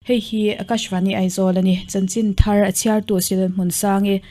Hei hi Akashvani Aizawl a ni. Chanchin thar a chhiartu Silvan Hmunsangi.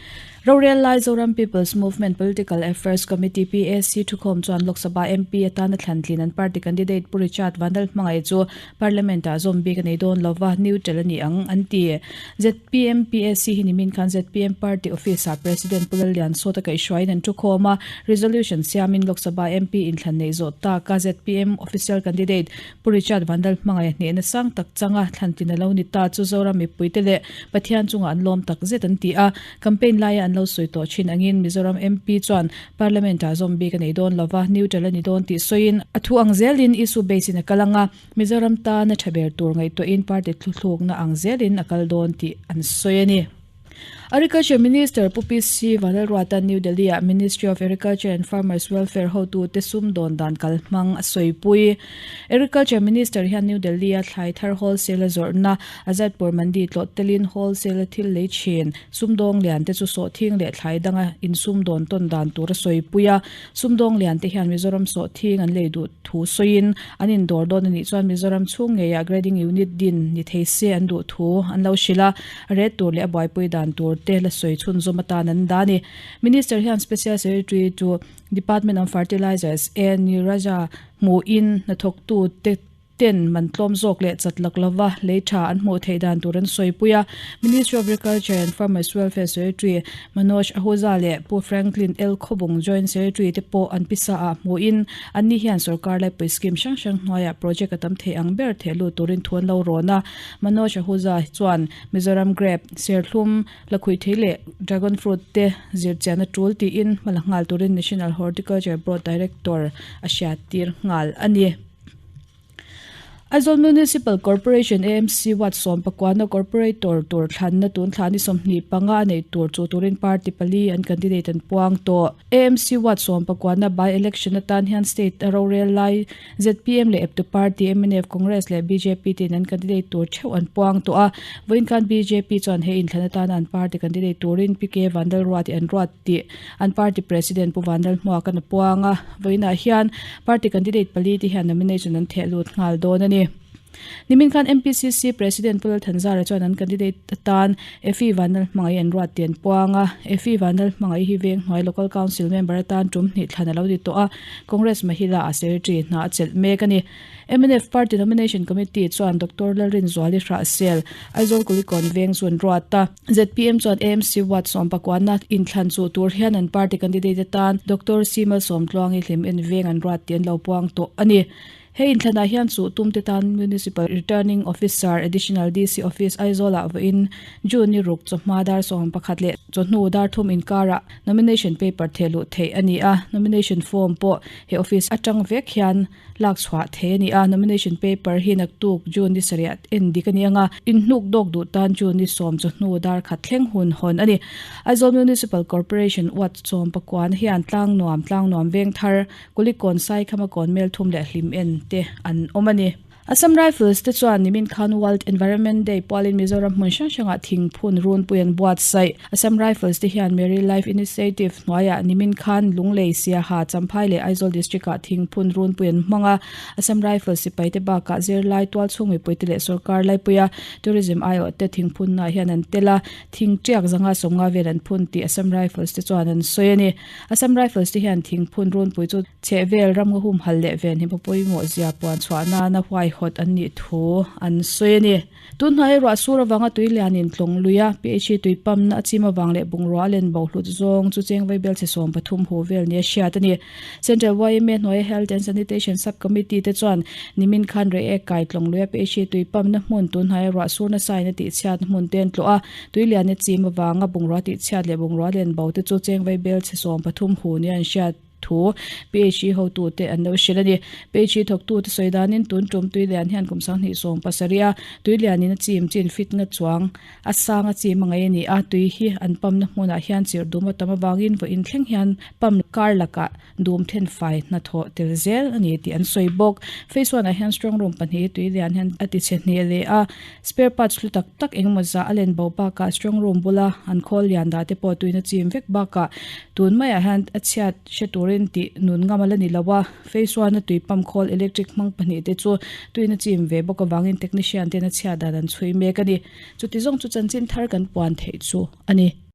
Rorel lai Zoram People's Movement Political Affairs Committee, PAC, thukhawm chuan Lok Sabha MP atana thlantlin an party candidate Pu Richard Vanlal Hmangaih chu Parliament ah zawm bik a nei dawn lova, neutral a ni ang, an ti. Zpm PAC hi nimin khan zpm party office ah President Pu Lalliansawta kaihhruaiin an thukhawm a, resolution siamin Lok Sabha MP inthlan neih zawh taka zpm official candidate Pu Richard Vandal hmangaih hnehna sang tak changa thlantin a lo ni ta chu Zoram mipuite leh Pathian chungah an lawm tak zet an ti a. Campaign laia an lo sawi tawh thin angin Mizoram MP chuan Parliament-ah zawm bik a nei dawn lova, neutral a ni dawn tih sawiin a thu ang zelin issue base in a kal ang a, Mizoram tana tha ber tur ngaihtuahin party thluthlukna ang zelin a kal dawn tih an sawi a ni. Agriculture Minister Pu PC Vanlalruata'n New Delhi-ah Ministry of Agriculture and Farmers Welfare hotute sumdawn dan kalhmang a sawipui. Agriculture Minister hian New Delhi-a thlai thar wholesale a zawrhna Azadpur Mandi tlawh telin wholesale a thil lei thin sumdawng lian te chu sawhthing leh thlai danga insumdawn tawn dan tur a sawipui a. Sumdawng lian te hian Mizoram sawhthing an lei duh thu sawiin an indawr dawn a nih chuan Mizoram chhung ngeiah grading unit din ni thei se an duh thu an lo hrilh a. Ret tur leh a buaipui dan tur te la sawi chhunzawm atan an dah a ni. Minister hian Special Secretary to Department on Fertilizers A Niraja hmuhin hnathawktu te ten man tlawm zawk leh chat lak lova lei tha an hmuh theih dan tur an sawipui a. Ministry of Agriculture and Farmers Welfare Secretary Manoj Ahuja leh Pu Franklin L Khawbung Joint Secretary te pawh an pisa ah hmuhin anni hian sorkar laipui scheme hrang hrang hnuaiah project a tam thei ang ber theh lut turin thu an lo rawn a. Manoj Ahuja chuan Mizoram Grape, Serthlum, Lakhuihthei leh Dragon Fruit te zirchian a tul tiin hma la nghal turin National Horticulture Board Director a hriattir nghal a ni. Aizawl Municipal Corporation, AMC, Ward 19 Corporator tur thlanna tun thla ni 25 a neih tur chu turin party pali an candidate an puang tawh. AMC Ward 19 by-election atan hian state a rorel lai Zpm leh eptu party mnf, Congress leh bjp ten an candidate tur theuh an puang tawh a. Vawiin khan bjp chuan he inthlan atana an party candidate turin PK Vanlalruati an ruat tih an party president Pu Vanlalhmuaka'n a puang a. Vawiinah hian party candidate pali te hian nomination an theh lut nghal dawn a ni. Nimin khan MPCC President Pu Lalthanzara chuan an candidate atan Effie Vanlalhmangaih an ruat tih an puang a. Effie Vanlalhmangaih hi Venghnuai Local Council member atan tum hnih thlan a lo ni tawh a, Congress Mahila ah Secretary hna a chelh mek a ni. Mnf Party Nomination Committee chuan Doctor Lalrinzuali Hrahsel, Aizawl Kulikawn Veng chu an ruat a. Zpm chuan AMC Ward sawmpakuana inthlan chuh tur hian an party candidate atan Doctor Simal Sawmtluangi Hlim En Veng an ruat tih an lo puang tawh a ni. Hei inthlanah hian chuh tumte tan Municipal Returning Officer, Additional DC Office, Aizawlah vawiin June ni ruk chawhma dar 11 leh chawhnu dar thum inkarah nomination paper theh luh theih a ni a, nomination form pawh he office atang vek hian lak chhuah thei a ni a, nomination paper hi naktuk June ni sarih en dik a ni ang a, inhnuk dawk duh tan June ni sawm chawhnu dar khat thleng hun hawn a ni. Aizawl Municipal Corporation Ward 19 hian Tlangnuam, Tlangnuam Vengthar, Kulikawn Saikhama kawn mel thum leh hlim en te an awm a ni. Assam Rifles te chuan nimin khan World Environment Day pualin Mizoram hmun hrang hrangah thingphun runpui an buatsaih. Assam Rifles te hian Merry Life Initiative hnuaiah nimin khan Lunglei, Siaha, Champhai leh Aizawl District ah thingphun runpui an hmang a. Assam Rifles sipai te bakah zirlai, tualchhung mipuite leh sorkar laipuia Tourism aiawh te thingphunnaah hian an tel a, thing tiak zanga sawmnga vel an phun tih Assam Rifles te chuan an sawi a ni. Assam Rifles te hian thingphun runpui chu chhehvel ramngaw humhal leh ven hi pawimawh zia puan chhuah nana huaihawt an nih thu an sawi a ni. Tun hnuai ruah sur avanga tui lianin tlawng lui a, PHE tui pump na a chim avang leh bungrua a len bo hlut zawng chu cheng vaibel chhe 13 hu vel nia hriat a ni. Central yma hnuaia Health and Sanitation Sub Committee te chuan nimin khan Reiek kai tlawng lui a PHE tui pump na hmun tun hnuaia ruah sur nasa in a tihchhiat hmun te an tlawh a, Tui lian a chim avanga bungrua tihchhiat leh bungrua len bo te chu cheng vaibel chhe 13 hu nia an hriat thu PHE hotute an lo hrilh a ni. PHE thawktute sawi danin tun tum tui lian hian kum sanghnih sawm pasarih a tui lianin a chim chin fit nga chuang a sang a chim a ngaih a ni a, tui hi an pump na hmunah hian chirh dum a tam avangin vawiin thleng hian pump kar lakah dum then fai hnathawh tel zel a ni tih an sawi bawk. Phase one ah hian strong room pahnih hi tui lian hian a ti chhe hneh leh a, spare parts hlu tak tak engemaw zah a len bo bakah strong room bula an khawl lian dah te pawh tuina chim vek bakah tun maiah hian a chhiat hre turin. turin tih nun ngam a la ni lo a, Phase one a tui pump khawl electric hmang pahnihte chu tuin a chim ve bawk avangin technician ten a chhiat dan an chhui mek a ni. Chuti zawng chu chanchin thar kan puan theih chu a ni.